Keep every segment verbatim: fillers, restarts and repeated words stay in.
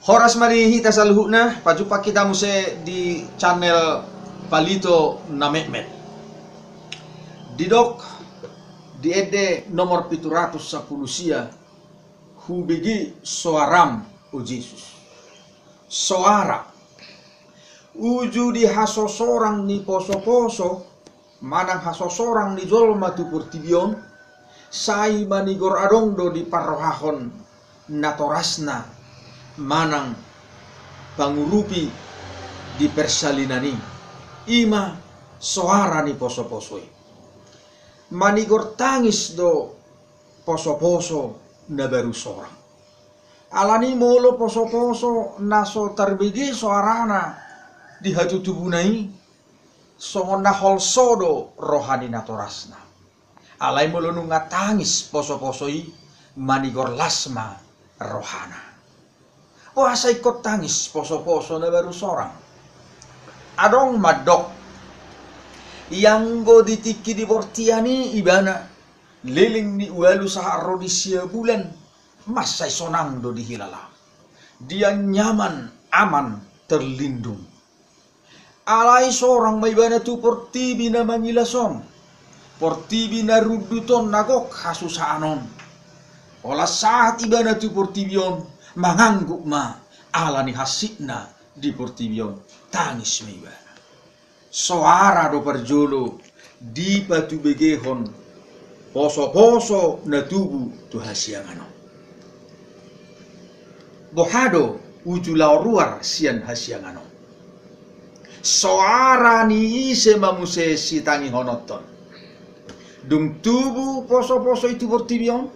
Horas ma di hita saluhutna, pajumpa hita muse di channel Palito na Metmet. Didok di ende nomor pitu ratus sampulu sia, hubege soaram, o Jesus. Soara. Uju di hasosorang ni posoposo manang hasosorang ni jolma tu portibi on, sai manigor adong do diparrohahon natorasna manang pangurupi di persalinan i, i ma soara ni posoposo i. Manigor tangis do posoposo na baru sorang. Alani molo posoposo na so tarbege soarana di hatutubuna i, songon na holso do roha ni natorasna. Alai molo nunga tangis posoposo i, manigor las ma rohana. Boasa ingkon tangis posoposo na baru sorang? Adong mandok, ianggo di tingki di bortian i ibana, leleng ni ualu sahat ro di sia bulan, mansai sonang do dihilala. Dia nyaman, aman, terlindung. Alai sorang ma ibana tu portibi na mangilas on, portibi na rundut on, na gok hasusaan on. Holan sahat ibana tu portibi on, mangangguk ma ala ni hansitna di portibi on, tangis ma ibana. Soara do parjolo dipatubegehon posoposo na tubu tu hasiangan on. Boha do uju laho ruar sian hasiangan on? Soara ni ise ma muse sitangihononton? Dung tubu posoposo i tu portibi on,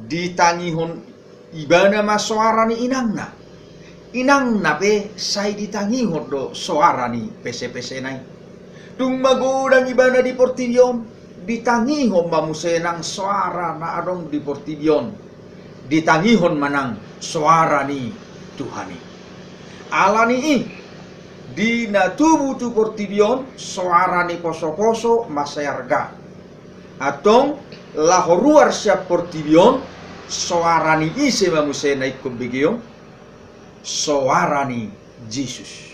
ditangihon ibana ma soara ni inangna. Inangna pe sai ditangihon do soara ni pesepesena i. Dung magodang ibana di portibi on, ditangihon ma muse nang soara na adong di portibi on. Ditangihon ma nang soara ni Tuhan i. Alani i, di na tubu tu portibi on, soara ni posoposo mansai arga. Antong, laho ruar sian portibi on, soara ni ise ma muse na ingkon begeon? Soara ni Jesus.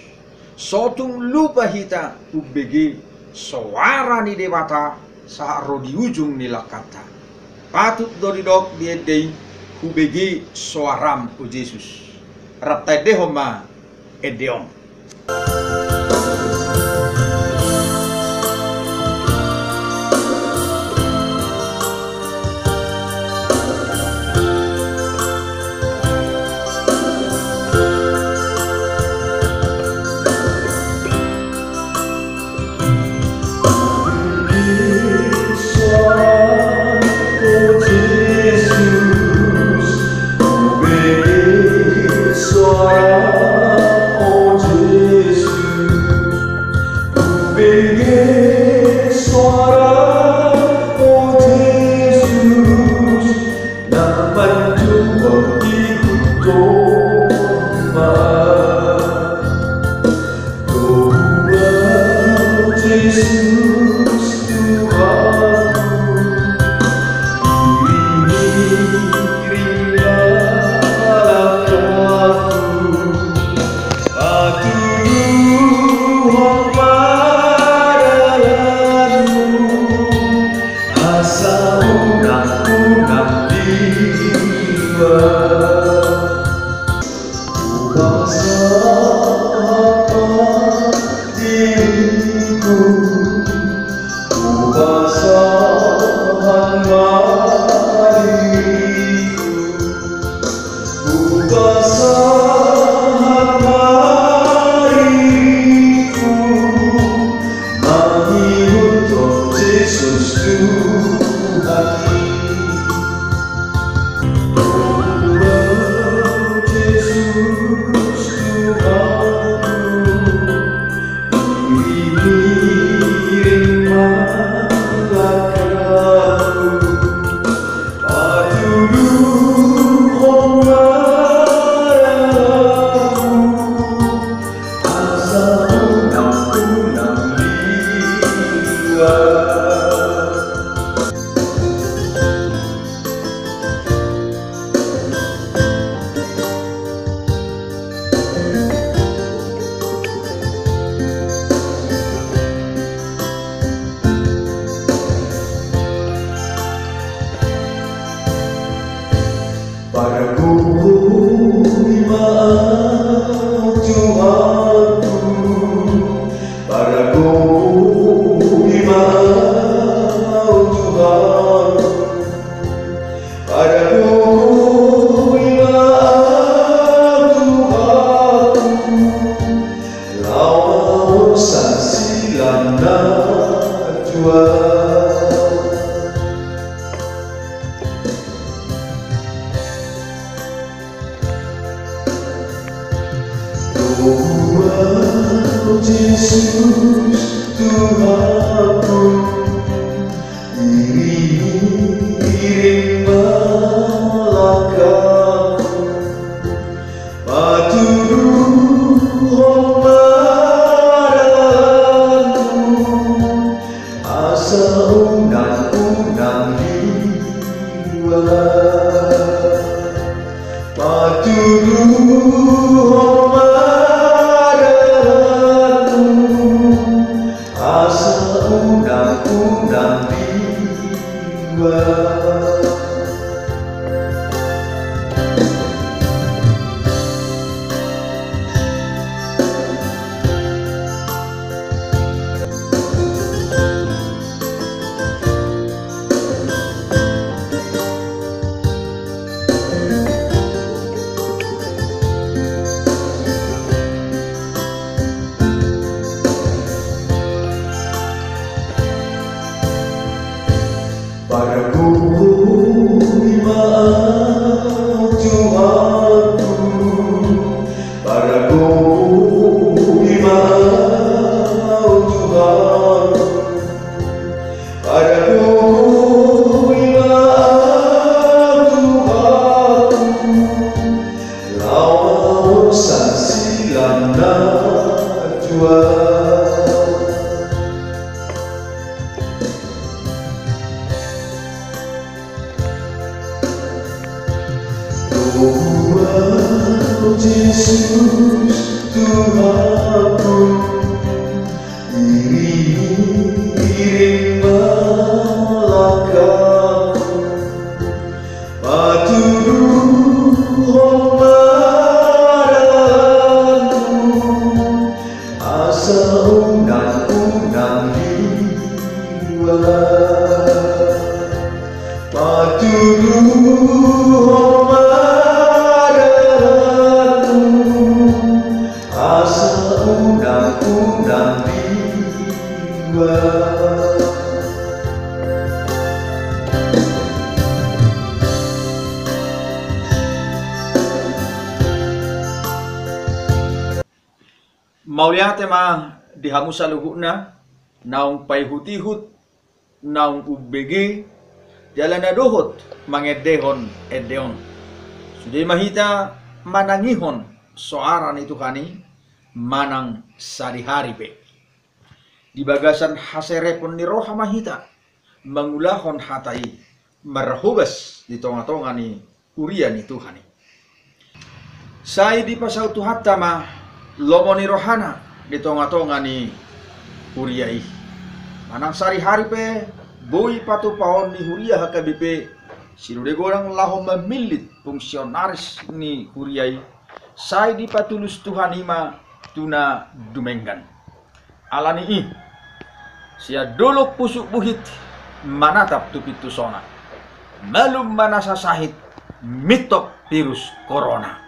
So tung lupa hita umbege soara ni Debata sahat ro di ujung ni langkanta. Patut do didok di ende i, hubege soaram, o Jesus. Rap taendehon ma ende on. Jesus Tuhanku, iring-iring ma langkahku, patuduhon ma dalanku, asa unang-unang liwat. Patuduhon ma dalanku, asa unang-unang liwat. Pargogoi ma au Tuhanku, pargogoi ma au Tuhanku, pargogoi ma au Tuhanku, laho sasilam na tua. Tuhan Jesus Tuhanku, iring-iring ma langkahku, patuduhon ma dalanku, asa unang-unang liwat. Patuduhon ma dalanku, asa unang-unang liwat. Mauliate ma di hamu saluhutna, naung paihut-ihut, naung umbege, jala na dohot mangendehon ende on. Sude ma hita manangihon soara ni Tuhan i manang sadihari pe. Di bagasan haserepon ni roha ma hita mangulahon hata i marhobas di tonga-tonga ni huria ni Tuhan i. Sai dipasaut Tuhanta ma lomo ni rohana di tonga-tonga ni huria i. Manang sadihari pe boi patupaon ni huria H K B P Sinude Godang laho mamillit fungsionaris ni huria i, sai dipatulus Tuhan i ma tu na dumenggan. Ala ni i, sian dolok Pusuk Buhit manatap tu pintu sona, malum ma nasa sahit mintor virus corona.